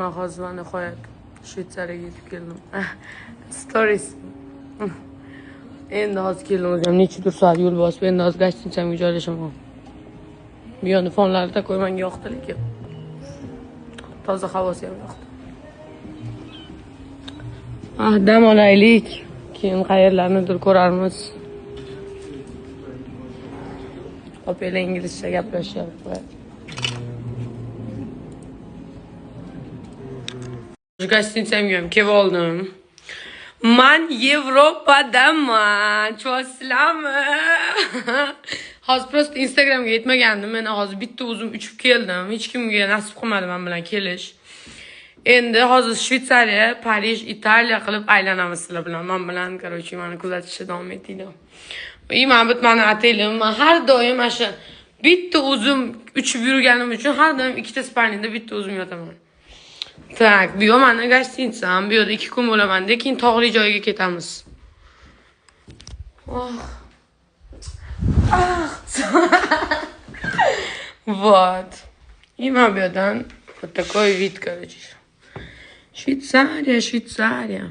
Man hozir va nihoyat Shvetsariyaga yetib keldim. Stories. Endi hozir keldim o'zim, nechadir soat yo'l bosib, endi hozir гостиница mga joylashaman. Bu yoqni fonlari такой menga yoqdi lekin. Toza havosi ham yoqdi. Ah, dam olaylik. Keyin qayerlarnidir ko'rarmiz. Opanglar inglizcha gaplashyapti. Гостиница mga ham kelib oldim. Man Yevropadaman. Tushunasizlarmi? Hozir просто Instagramga yetmagandim. Men hozir bitta o'zim uchib keldim. Hech kimga nasib qilmadi men bilan kelish. Endi hozir Shvetsariya, Parij, Italiya qilib aylanamiz sizlar bilan. Men bilan, короче, meni kuzatishda davom etinglar. И men bu mani otelim, men har doim mana shu bitta o'zim uchib yurganim uchun har doim ikkita спальня da bitta o'zim yotaman. Так, bu yoq mani гостиница m, bu yerda 2 kun bo'laman, keyin tog'li joyga ketamiz. Oh. Ah. Вот. И mana bu yerdan вот такой вид, короче. Швейцария, Швейцария.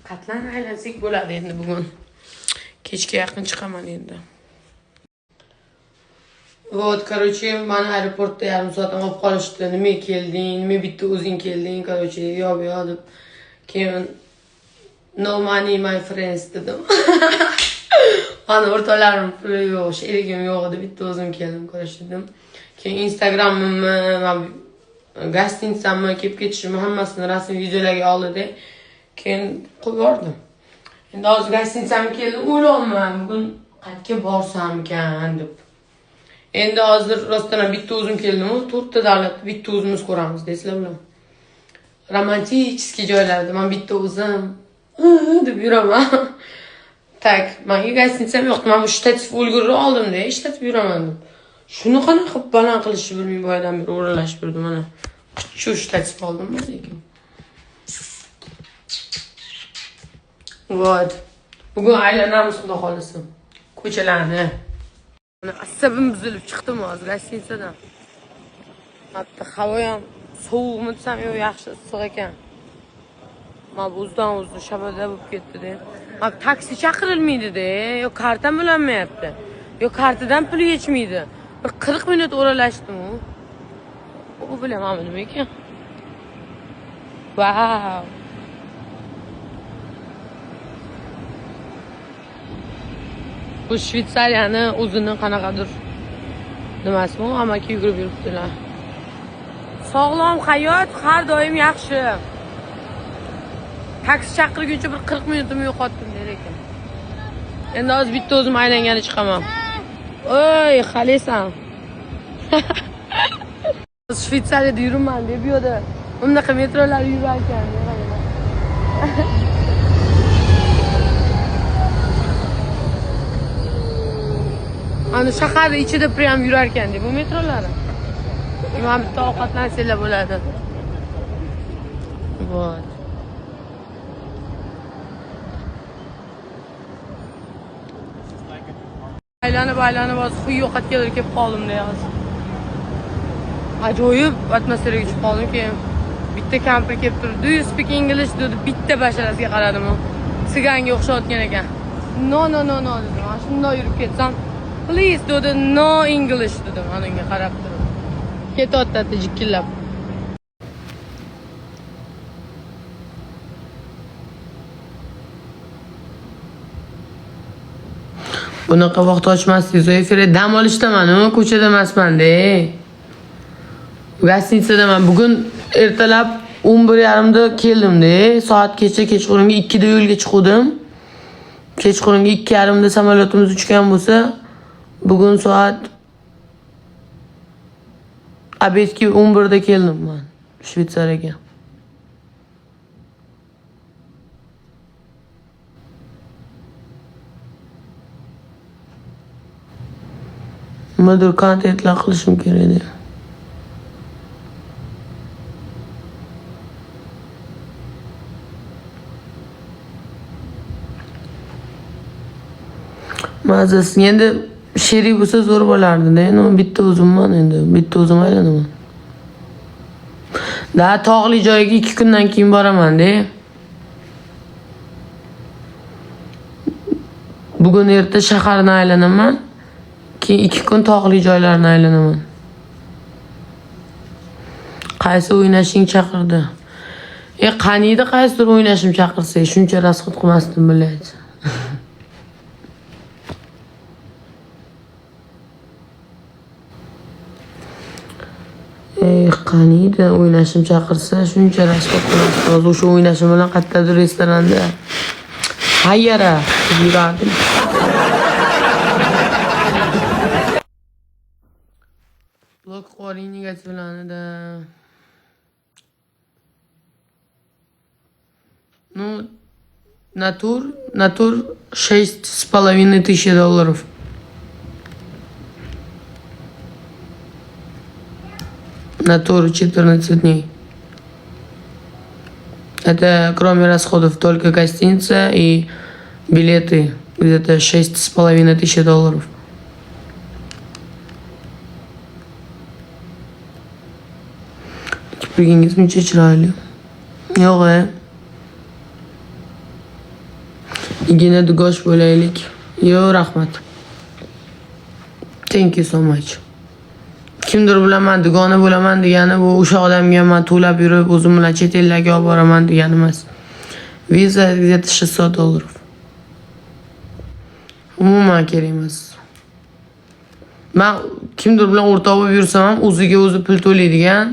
Qatlan aylansak bo'ladi endi bugun. Kechga yaqin chiqaman endi. Вот, короче, mani aeroportda yarim soat olib qolishdi. Nimaga kelding? Nima bitta o'zing kelding? Короче, yo'q yo'q deb. Keyin no money my friends dedim. Mani o'rtoqlarim puli yo'q, sherigim yo'q edi, bitta o'zim keldim, короче dedim. Keyin Instagramimni, гостиница mni kelib ketishimni hammasini rasm videolarga oldi. Keyin qo'yib yubordim. Endi hozir гостиница mga keldim, o'ylayapman, bugun qayerga borsamkan deb. Endi hozir rostdan ham bitta o'zim keldim-u, to'rtta davlatni bitta o'zimiz ko'ramiz deysizlar bilan. Romantik joylarda men bitta o'zim deb yuraman. Так, menga гостиница m yo'q. Men bu shtativ o'lgurni oldim-da, ishlatib yuraman deb. Shuni qanaqa qilib baland qilishni bilmay boyadan beri o'ralashib yurdim mana. Shu shtativ oldim men lekin. Вот. Bugun aylanamiz xudo xolasa. Ko'chalarni. Asabim buzilib chiqdim hozir гостиница dan. Hatto havo ham sovuqmi desam, yo'q, yaxshi issiq ekan. Men bu o'zidan o'zi shabada bo'lib ketdi-da. Men taksi chaqirilmaydi-da, yo kartam ulanmayapti. Yo kartadan pul yechmaydi. Bir 40 minut o'ralashdim u. U bilaman nima ekan. Vau. Bu Shvetsariyani o'zini qanaqadir nimasi bu, amaki yugurib yuribdilar. Sog'lom hayot har doim yaxshi. Taksi chaqirguncha bir 40 minutimni yo'qotdim der ekan. Endi hozir bitta o'zim aylangani chiqaman. Oy, xalisan. Shvetsariyada yuribman deb bu yerda bunaqa metrolar yurar ekan. Ana shaharning ichida prям yurar ekan deb bu metrolari. Mana bitta ovqatlansanglar bo'ladi. Вот. Aylanib aylanib hozir xuy yo'qotganlar kelib qoldim hozir. Ajoyib atmosferaga tushib qoldim. Keyin bitta kampir kelib turdi. Do you speak English dedi. Bitta basharasiga qaradim. Siganga o'xshayotgan ekan. No no no no dedim. Mana shunday yurib ketsam, please dedi, no English dedim. Mana unga qarab turib. Ketyapti jikkillab. Bunaqa vaqt ochmasdingiz, efirda dam olishdaman, ko'chada emasman-da. Гостиница daman. Bugun ertalab 11:30da keldim-da. Soat kecha kechqurungi 2 da yo'lga chiquvdim. Kechqurungi 2:30 da samolyotimiz uchgan bo'lsa, bugun soat обед ga 11 da keldim men Shvetsariyaga. Nimadir kontentlar qilishim kerak edi. Mazasi endi Sherik bo'lsa zo'r bo'lardi-da. Endi bitta o'zimman endi. Bitta o'zim aylanaman. Da tog'li joyga 2 kundan keyin boraman-da. Bugun erta shaharni aylanaman. Keyin 2 kun tog'li joylarni aylanaman. Qaysi o'ynashing chaqirdi? Qaniydi qaysidir o'ynashim chaqirsa, shuncha rasxod qilmasdim, блядь. Qaniydi o'ynashim chaqirsa, shuncha rasxod qilmasdim. Hozir o'sha o'ynashim bilan qayerdadir restoranda hayyara yurardim. Blok qo'ring negativlarni-da. Ну, на тур 6,5 тысяч долларов. На тур 14 дней. Это кроме расходов только гостиница и билеты. Где-то 6,5 тысяч долларов. Kiprigingiz muncha chiroyli. Yo'q, Igina dugosh bo'laylik. Yo'q, rahmat. Thank you so much. Kimdir bilan man dugona bo'laman degani bu o'sha odamga man to'lab yurib o'zim bilan chet ellarga olib boraman degani emas. Viza где-то $600. Umuman kerak emas. Man kimdir bilan o'rtoq bo'lib yursam ham o'ziga o'zi pul to'laydigan,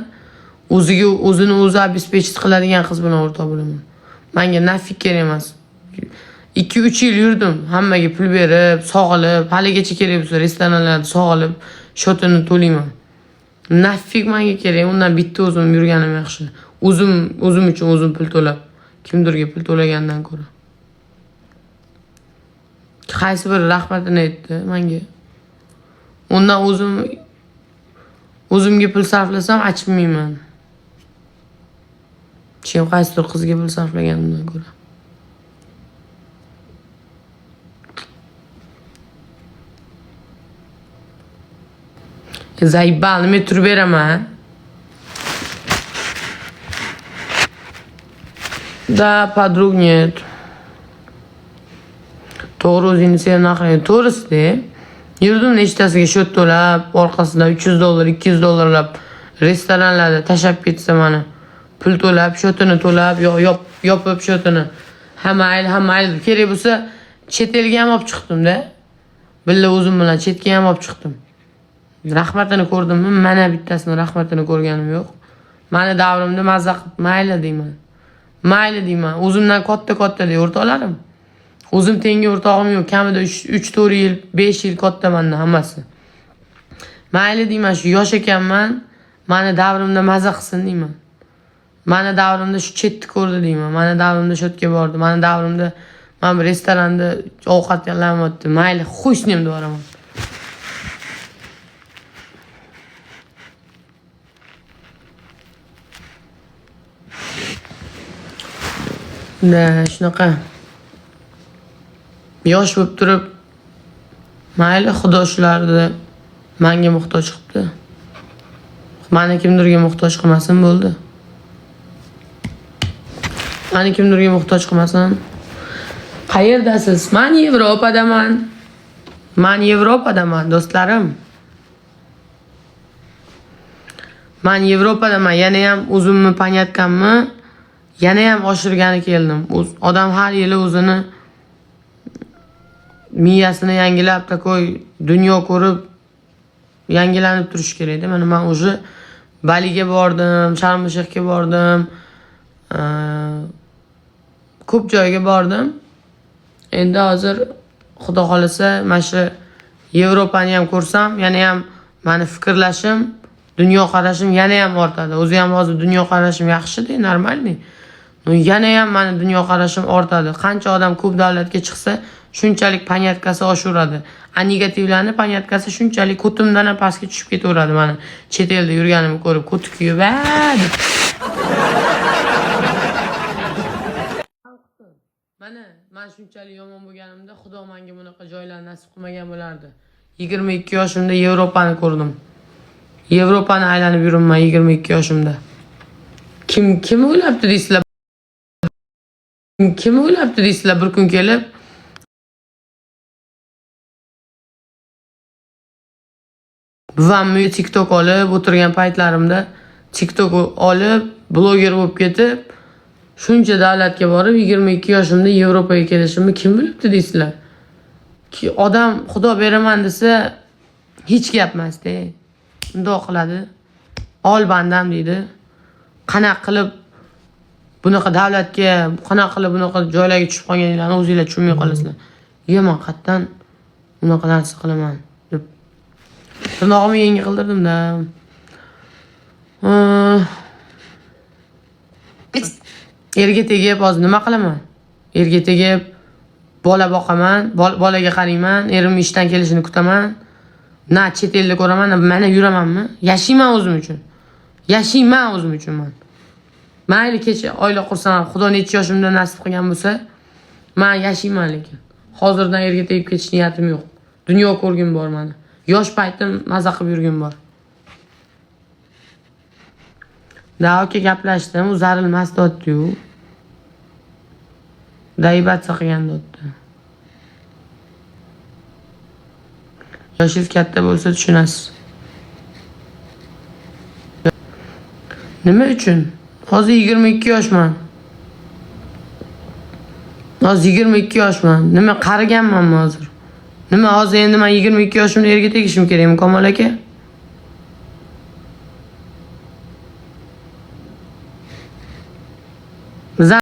o'ziga o'zini o'zi обеспечить qiladigan qiz bilan o'rtoq bo'laman. Menga nafik kerak emas. 2-3 yil yurdim, hammaga pul berib, sog'ilib, haligacha kerak bo'lsa restoranlarda sog'ilib, shotini to'layman. Nafik menga kerak, undan bitta o'zim yurganim yaxshi. O'zim uchun o'zim pul to'lab, kimdirga pul to'lagandan ko'ra. Qaysi bir rahmatini aytdi menga. Undan o'zimga pul sarflasam achinmayman. Kim qaysidir qizga pul sarflaganimdan ko'ra. Zaybal, nima turib beraman? Да, подруг нет. To'g'ri, o'zingni sen narxing. To'g'risi-da. Yurdim nechtasiga shot to'lab, orqasidan $300, $200 restoranlarda tashlab ketsa mani. Pul to'lab, shotini to'lab, yopib shotini. Hamma ayl, hamma ayl. Kerak bo'lsa chet elga ham olib chiqdim-da. Billa o'zim bilan chetga ham olib chiqdim. Rahmatini ko'rdimmi? Mana bittasini rahmatini ko'rganim yo'q. Mani davrimda mazza qilib mayli deyman. Mayli deyman. O'zimdan katta-katta dey o'rtoqlarim. O'zim tengi o'rtog'im yo'q. Kamida 3-4 yil, 5 yil katta mendan hammasi. Mayli deyman, shu yosh ekanman. Mani davrimda mazza qilsin deyman. Mani davrimda shu chetni ko'rdi deyman. Mani davrimda shotga bordi. Mani davrimda mana bu restoranda ovqatlanmayapti. Mayli, xush nim deb boraman. Da, shunaqa. Yosh bo'lib turib, mayli, Xudo shularni menga muhtoj qilibdi. Meni kimdirga muhtoj qilmasin bo'ldi. Meni kimdirga muhtoj qilmasin. Qayerdasiz? Men Yevropadaman. Men Yevropadaman, do'stlarim. Men Yevropadaman. Yana ham o'zimni panyatkamni yana ham oshirgani keldim. Odam har yili o'zini miyasini yangilab, takoy dunyo ko'rib yangilanib turish kerak-da. Mana men уже Baliga bordim, Sharm-el-Sheyxga bordim, ko'p joyga bordim. Endi hozir Xudo xolasa mana shu Yevropani ham ko'rsam, yana ham meni fikrlashim, dunyo qarashim yana ham ortadi. O'zi ham hozir dunyo qarashim yaxshi-da, normalniy. Yana ham meni dunyo qarashim ortadi. Qancha odam ko'p davlatga chiqsa, shunchalik panyatkasi oshaveradi. A negativlarni panyatkasi shunchalik ko'timdan ham pastga tushib ketaveradi. Mani chet elda yurganimni ko'rib, ko'ti kuyib, a deb. Mana men shunchalik yomon bo'lganimda Xudo menga bunaqa joylarni nasib qilmagan bo'lardi. 22 yoshimda Yevropani ko'rdim. Yevropani aylanib yuribman 22 yoshimda. Kim o'ylabdi deysizlar? Kim o'ylabdi deysizlar bir kun kelib buvamni TikTok olib o'tirgan paytlarimda TikTok olib bloger bo'lib ketib shuncha davlatga borib 22 yoshimda Yevropaga kelishimni kim bilibdi deysizlar? Ki odam Xudo beraman desa hech gap emas-da. Bundoq qiladi. Ol bandam deydi. Qanaqa qilib bunaqa davlatga, qanaqa qilib bunaqa joylarga tushib qolganinglarni o'zinglar tushunmay qolasizlar. Yo, men qayerdan bunaqa narsa qilaman deb. Tirnog'imni yangi qildirdim-da. Erga tegib hozir nima qilaman? Erga tegib bola boqaman, bolaga qarayman, erim ishdan kelishini kutaman. Na chet elda ko'raman, na mana yuramanmi? Yashayman o'zim uchun. Yashayman o'zim uchun man. Mayli kecha oila qursam, Xudo necha yoshimda nasib qilgan bo'lsa, man yashayman lekin. Hozirdan erga tegib ketish niyatim yo'q. Dunyo ko'rgim bor mani. Yosh paytim maza qilib yurgim bor. Da aka gaplashdim, u zarilmas deyapti-yu. Daybatsa qilgan deyapti. Yoshingiz katta bo'lsa tushunasiz. Nima uchun? Hozir 22 yoshman. Hozir 22 yoshman. Nima qariganmanmi hozir? Nima hozir endi men 22 yoshimda erga tegishim kerakmi, Kamol aka?